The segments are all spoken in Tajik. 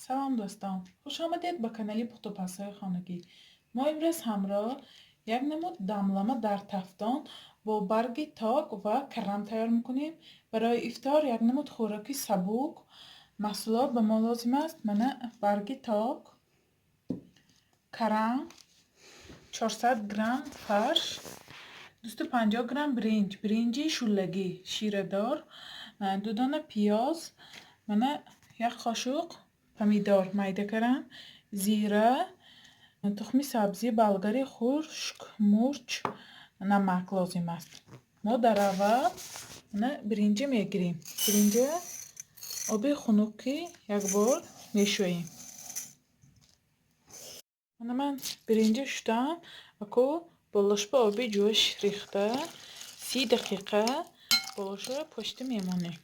Салом, дӯстон! Хуш омадед ба канали Пухтупазҳои хонагӣ. Мо имрӯз ҳамроҳ як намуд дамлама дар тафтон бо барги ток ва карам тайёр мекунем. Барои ифтор як намуд хӯроки сабук. Маҳсулот ба мо лозим аст: мана барги ток, карам, 400 грамм фарш, 250 грамм биринҷ, биринҷи шӯллагӣ ширадор, 2 дона пиёз, мана як қошуқ помидор майда кардам, зира, тухми сабзӣ, болгари хушк, мурч, намак лозим аст. Мо дар аввал мана биринҷа мегирем. Биринҷа оби хунукӣ як бор мешӯем. Мана ман биринҷа шуштам, аку болошба оби ҷӯш рехта 30 дақиқа болошро пошида мемонем.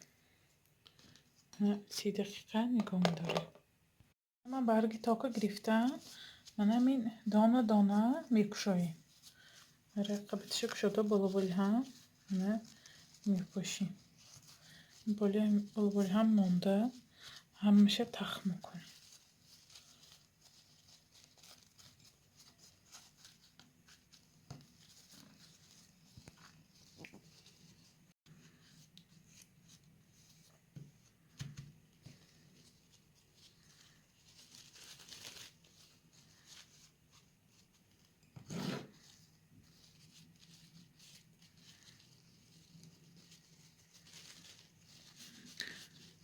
30 дақиқа нигоҳ медорем. Ман барги тока гирифтам. Мана ҳамин дона дона мекушоем. Қабаташа кушода болоболи ҳам мана мепошем. Болоболи ҳам монда ҳамаша тах мекунем.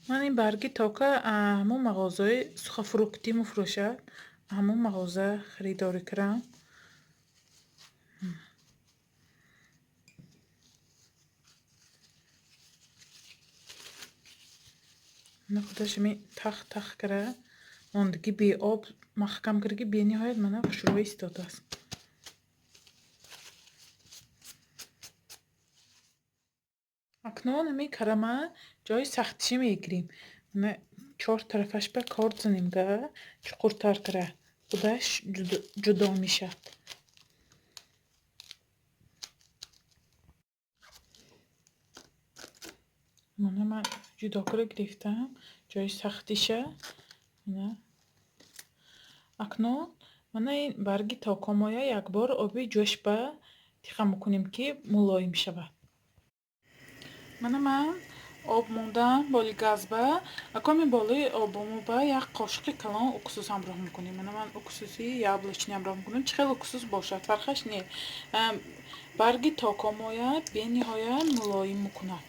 Ман ин барги тока ҳамон мағозаи сухофруктӣ мефурӯшад, ҳамон мағоза харидорӣ кардам. Мана худаш ҳамин тах тах кара мондагӣ, беоб маҳкам кардаги, бениҳоят мана хушрӯй истодааст. Акнун ҳамин карама ҷои сахтишӣ мегирем. Мана чор тарафаш ба корд занем, га чуқуртар кара худаш ҷудо мешавад. Мана ман ҷудо кара гирифтам ҷои сахтиша. Мана акнун мана ин барги токомоя як бор оби ҷӯш ба тиха мекунем, ки мулоим шавад. Мана ман об мондам боли газба. Акоми болои обомоба як қошуқи калон уксус ҳамроҳ мекунем. Мана ман уксуси яблочный ҳамроҳ мекунем. Чӣ хел уксус бошад, фарқаш не. Барги токомоя бениҳоят мулоим мекунад.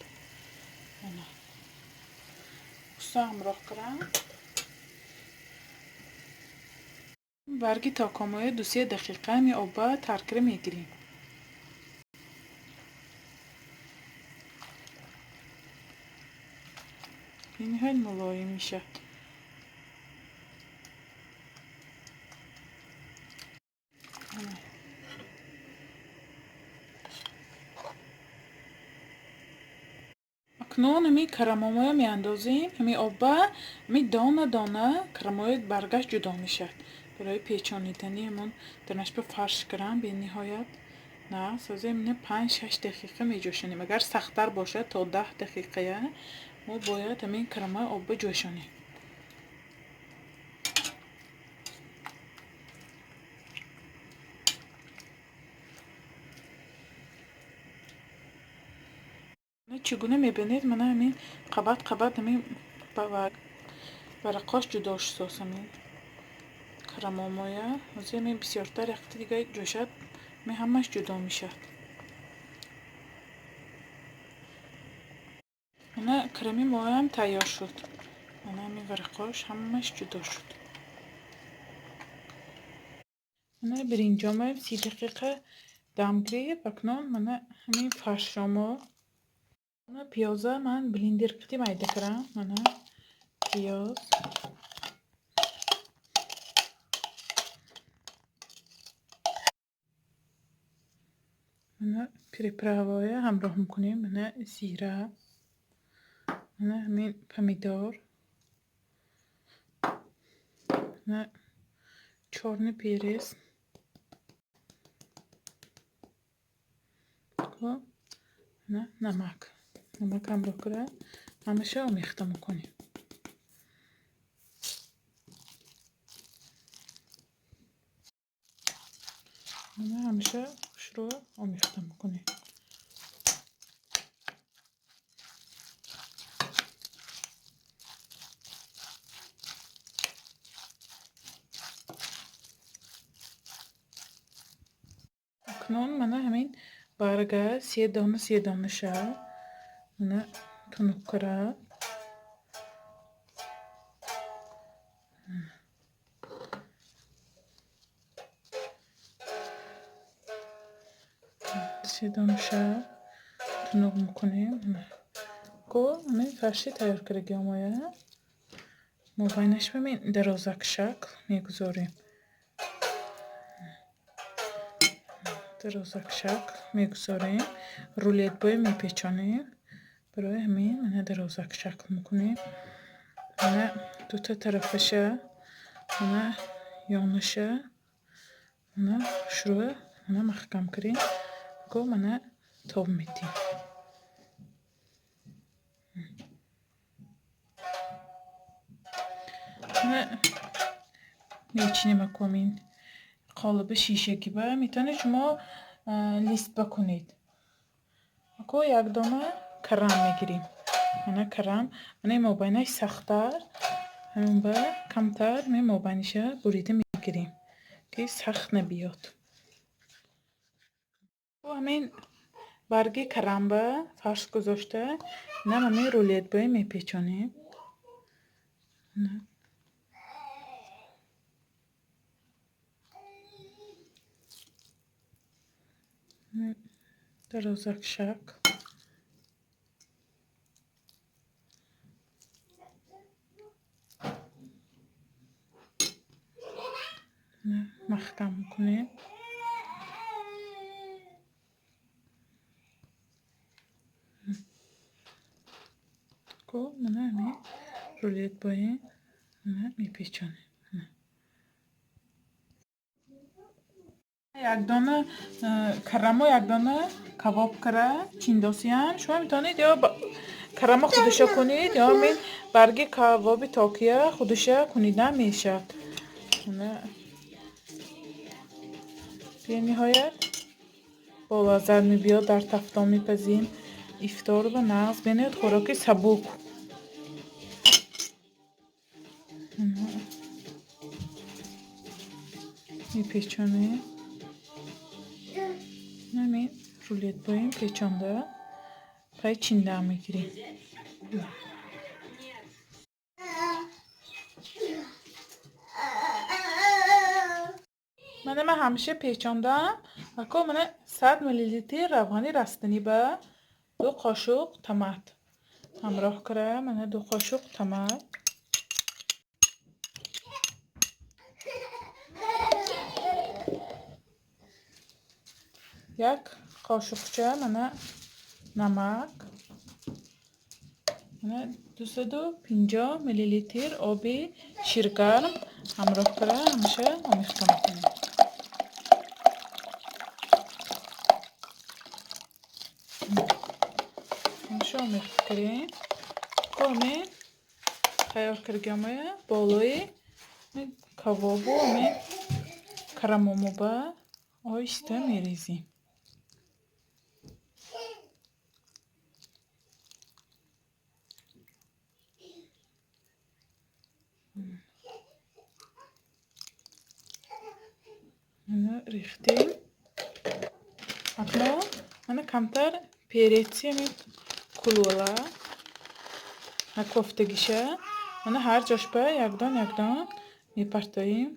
Мана уксуса ҳамроҳ кардам. Барги токомоя 2-се дақиқа ҳами обба таркира мегирем. Бениҳоят мулоим мешавад. Акнун ҳамин карамомоя меандозем. Ҳамин обба ҳамин дона дона карамои баргаш ҷудо мешавад. Барои печонидани ҳамон данашба фарш кардам бениҳоят нағз. Ҳозир мина 5-6 дақиқа меҷӯшонем. Агар сахттар бошад, то 10 дақиқая мо бояд ҳамин карамои обба ҷӯшонем. Чӣ гуна мебинед, мана ҳамин қабат қабат ҳамин варақош ҷудо шудааст ҳамин карамомоя. Ҳозир ҳамин бисёртар яқти дига ҷӯшад, ҳамин ҳамааш ҷудо мешавад. Мана креми моям тайёр шуд. Мана ҳамин варақош ҳамааш ҷудо шуд. Мана биринҷомаем 30 дақиқа дам гирифт. Акнун мана ҳамин фаршомо. Мана пиёза ман блендер қити майда кардам. Мана пиёз. Мана приправая ҳамроҳ мекунем. Мана зира, мана ҳамин помидор, мана чёрный перец, мана намак. Намак ҳамроҳ кара ҳамаша омехта мекунем. Мана ҳамеша хушрӯ омехта мекунем. Акнун мана ҳамин барга се дона се донаша мана тунук кара. Се донаша тунук мекунем. Ко ҳамин фарши тайёр кардаги омоя мобайнаш ҳамин дарозак шакл мегузорем. Дарозак шакл мегузорем. Рулетбоя мепечонем. Барои ҳамин мана дарозак шакл мекунем. Мана дута тарафаша, мана ёнаша, мана хушрӯ мана маҳкам кардем. Ко мана тоб медиҳем. Мана мечинем акомин қолаби шишагиба. Метавонед шумо лист бакунед. Ако як дона карам мегирем. Мана карам, мана мобайнаш сахттар, ҳамин ба камтар мобайниша бурида мегирем, ки сахт набиёд. Ҳамин барги карамба фарш гузошта, инам ҳамин рулетбоя мепечонем. Дарозак шакл. Маҳкам мекунем. Ко мана ҳамин рулетбоя мана мепечонем. Як дона карамо, як дона кабоб кара чиндосиям. Шумо метавонед ё карамо худуша кунед, ё ҳамин барги кабоби токия худуша кунида мешавад. Бениҳоят болаззат мебиёд, дар тафтон мепазем. Ифтор ва нағз бениҳоят хӯроки сабук. Мепечонем. Ҳамин рулетбоем печонда пай чинда мегирем. Мана ман ҳамеша печондам. Ако мана 100 миллилитр равғани растанӣ ба 2 қошуқ томат ҳамроҳ кара. Мана 2 қошуқ томат. Як қошуқча мана намак. Мана 250 миллилитр оби ширгарм ҳамроҳ кара. Ҳамеша омехта мекунем. Ҳамеша омехта кардем. Коме тайёр кардагиамоя болои кабобу ҳамин карамомоба оҳиста мерезем. Мана рехтем. Акнун мана камтар переци ҳамин кулула кофтагиша мана ҳар ҷошба якдон якдон мепартоем.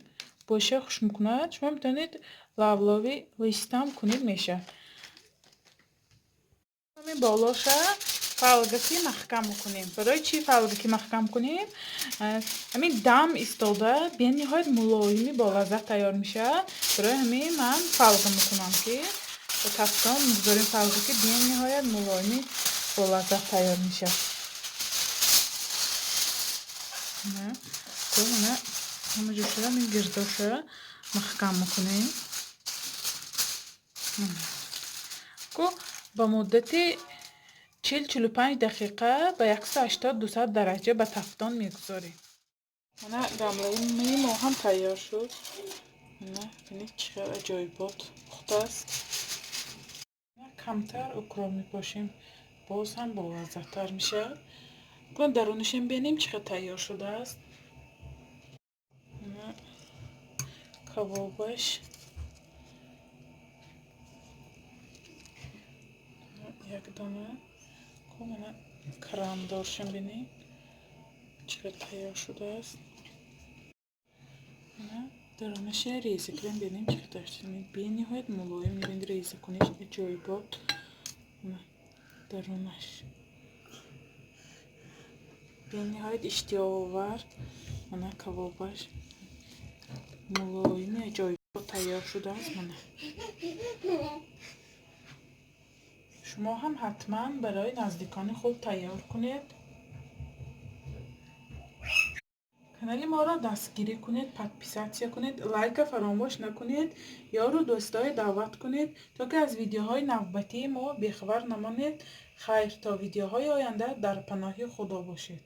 Боша хуш мекунад. Шумо метавонед лавлови листам кунед мешавад. Ҳамин болоша фалгаки маҳкам мекунем. Барои чӣ фалгаки маҳкам кунем? Ҳамин дам истода бениҳоят мулоими болаззат тайёр мешавад. Барои ҳамин ман фалга мекунам, ки ба тафтон мегузорем фалга, ки бениҳоят мулоими болаззат тайёр мешавад. Мана ҳама ҷоша ҳамин гирдоша маҳкам мекунем. Ку ба муддати 40-45 дақиқа ба 180-200 дараҷа ба тафтон мегузорем. Мана дамлаи мо ҳам тайёр шуд. Мана, бинед, чӣ хел аҷоибот пухтааст. Камтар укроп мепошем, боз ҳам болаззаттар мешавад. Кунад дарунашам бинем, чӣ хел тайёр шудааст. Мана, кабобаш як дона. Ку, мана, карамдоршам бинед, чӣ хел тайёр шудааст. Мана, дарунаша реза кунем, бинем, чӣ хел тайёр шудааст. Бениҳоят мулоим, бинед, реза куниш аҷоибот. Мана, дарунаш бениҳоят иштиҳоовар. Мана, кабобаш мулоими аҷоибот тайёр шудааст. Мана, шумо ҳам ҳатман барои наздикони худ тайёр кунед. Канали моро дастгирӣ кунед, подписаться кунед, лайка фаромӯш накунед, ёру дӯстое даъват кунед, то ки аз видеоҳои навбатии мо бехабар намонед. Хайр, то видеоҳои оянда дар паноҳи Худо бошед.